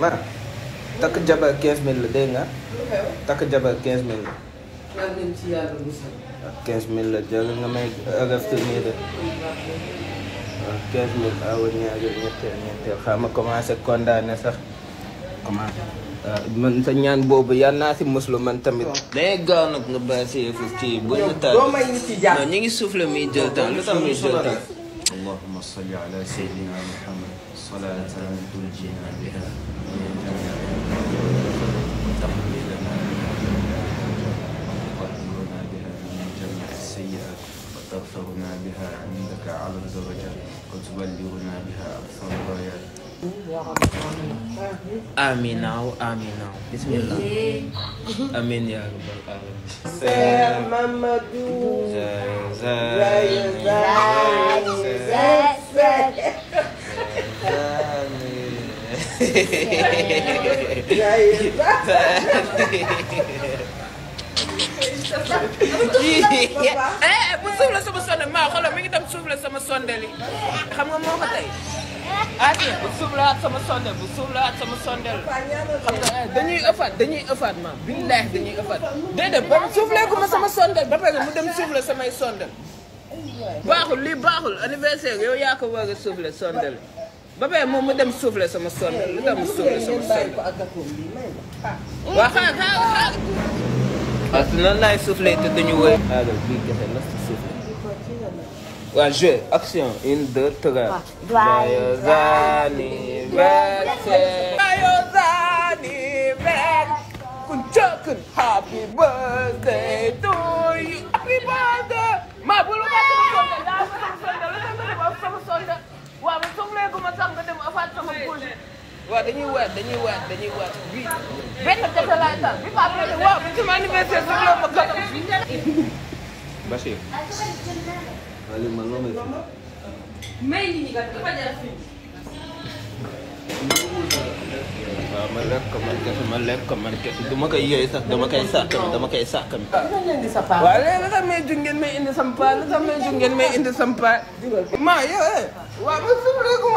ma takk jabar 15 000 la dégg nga. takk jabar 15 000 la. 15 000 la jël nga may revenir de. waaw 15 000 awa ñaareel ñetteel xam ma commencé condamné sax. comment man sa ñaan boobu yal naa si muslu man tamit. dangay gaaw nag nga bàyyi si yëfu kii bu ñu taal. non ñu ngi soufflé muy jël temps lu tax muy jël temps. allahumma salli ala sayyidina muhammad salatan tunjina biha min jami'i as-sayyi'at wa taghfiruna biha indaka ala ad-darajat wa tuballighuna biha aqsa al-ghayat. Amin naaw amin naaw bismillah amin yaa rabbal alamin. Père Mamadou. bu suuf la sama sondel maa xoolal mi ngi dem suuf la sama sondel yi xam nga moo ko tey ah bu suuf la sama sondel bu suuf la sama sondel xam nga dañuy ëffaat ma billahi dañuy ëffaat déedéet ba suuf leeku ma sama sondel ba pare mu dem suuf la samay sondel baaxul lii baaxul anniversaire yow yaa ko war a suuf la sondel ba pare moom mu dem suuf la sama sondel lu tax mu suuf la sama sondel waa xaar parce que noonu laay soufflé te dañu wër. alors bii kese la si soufflé. waa jeu action 1 2 3. joyeux anniversaire. joyeux anniversaire. kun happy birthday to you. happy birthday. maa bul ma sama sonde daa sama sonde waaw man soxla gu ma sax nga dem afaat sama bouche. waaw dañuy waat bii benn kese laay taal bi Pape la waaw bi sama anniversaire sax la ma gàttal. Bachir. wala man loo may fi. may nit ñi kat dafa jar fi. waaw ma lekk ko man kese du ma koy yooyu sax dama koy sàkkami. waaw léegi sax may jug ngeen may indi sama paa maa yow waaw man suuleeku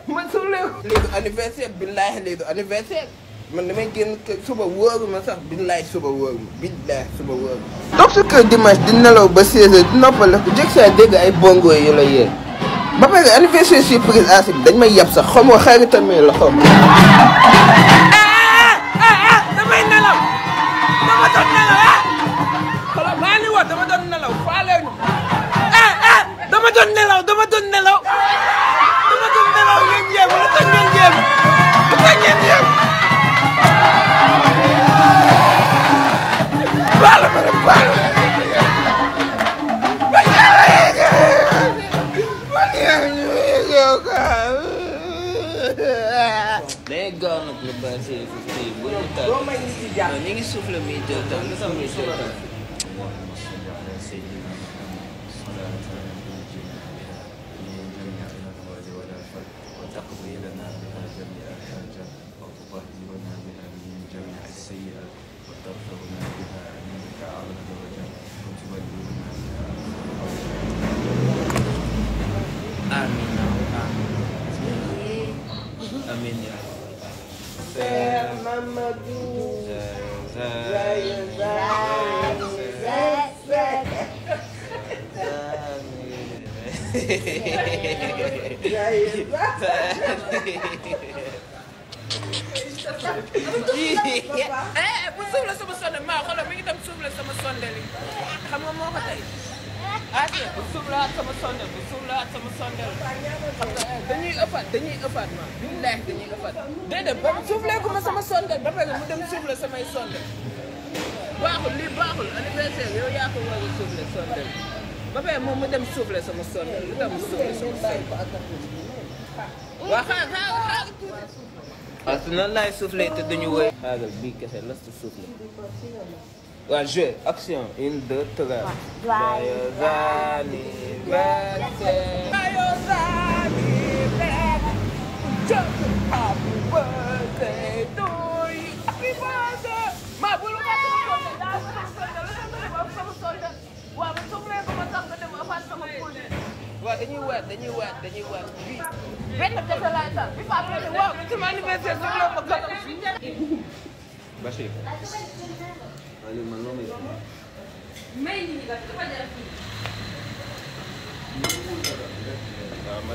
man suuleeku. léegi anniversaire billaahi léegi anniversaire man damay génn suba wóoru ma sax billaahi suba wóoru ma billaahi suba wóoru ma. toog sa kër dimanche di nelaw ba 16h di noppale ko jëg saa dégg ay bongo yu la yee ba pare anniversaire surprise asib dañ may yab sax xamoo xaritam la xaw ma. damay nelaw dama doon nelaw xoolal maa ngi wax dama doon nelaw faale ñu dama doon nelaw ngeen jéem lu tax ngeen jéem baal ma rek baal day gaaw nag lu baax si fii bu ñu taal ñu ngi soufflé muy jël temps lu tax muy jël temps. Amin ya. Père Mamadou. Joyeux bu suuf la sama sondel maa xoolal mi ngi dem suuf la sama sondel yi xam nga moo ko tey ah bu suuf la sama sondel xam nga dañuy ëffaat ma billahi dañuy ëffaat déedéet ba suuf leeku ma sama sondel ba pare mu dem suuf la samay sondel baaxul lii baaxul anniversaire yow yaa ko war a suuf la sondel ba pare moom mu dem suuf la sama sondel lu tax mu suuf la sama sondel waa xaar parce que noonu laay soufflé te dañu wër. xaaral bii kese la si soufflé. waa jeu action 1 2 3. joyeux anniversaire. joyeux anniversaire. happy birthday to you. happy birthday. maa bul ma sama sonde daa sama sonde waaw man soxla ko ma sax nga dem afaat sama bouche. waaw dañuy waat dañuy waat bii benn kese laay taal bi Pape ne waaw sama anniversaire su la ma kanam Bachir. waaye man loo may may nit ñi dafa jar fii. waaw ma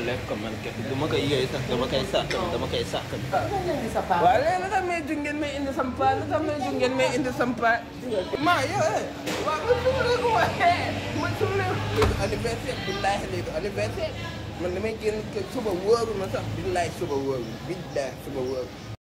lekk ko man kese du ma koy yooyu sax dama koy sàkkal. waaw léegi la tax may jug ngeen may indi sama paa la tax may jug ngeen may indi sama paa. maa yow waaw man su ma leen ko waxee man su ma leen ko anniversaire billaahi léegi anniversaire man damay génn suba wóoru ma sax billaahi suba wóoru billaahi suba wóoru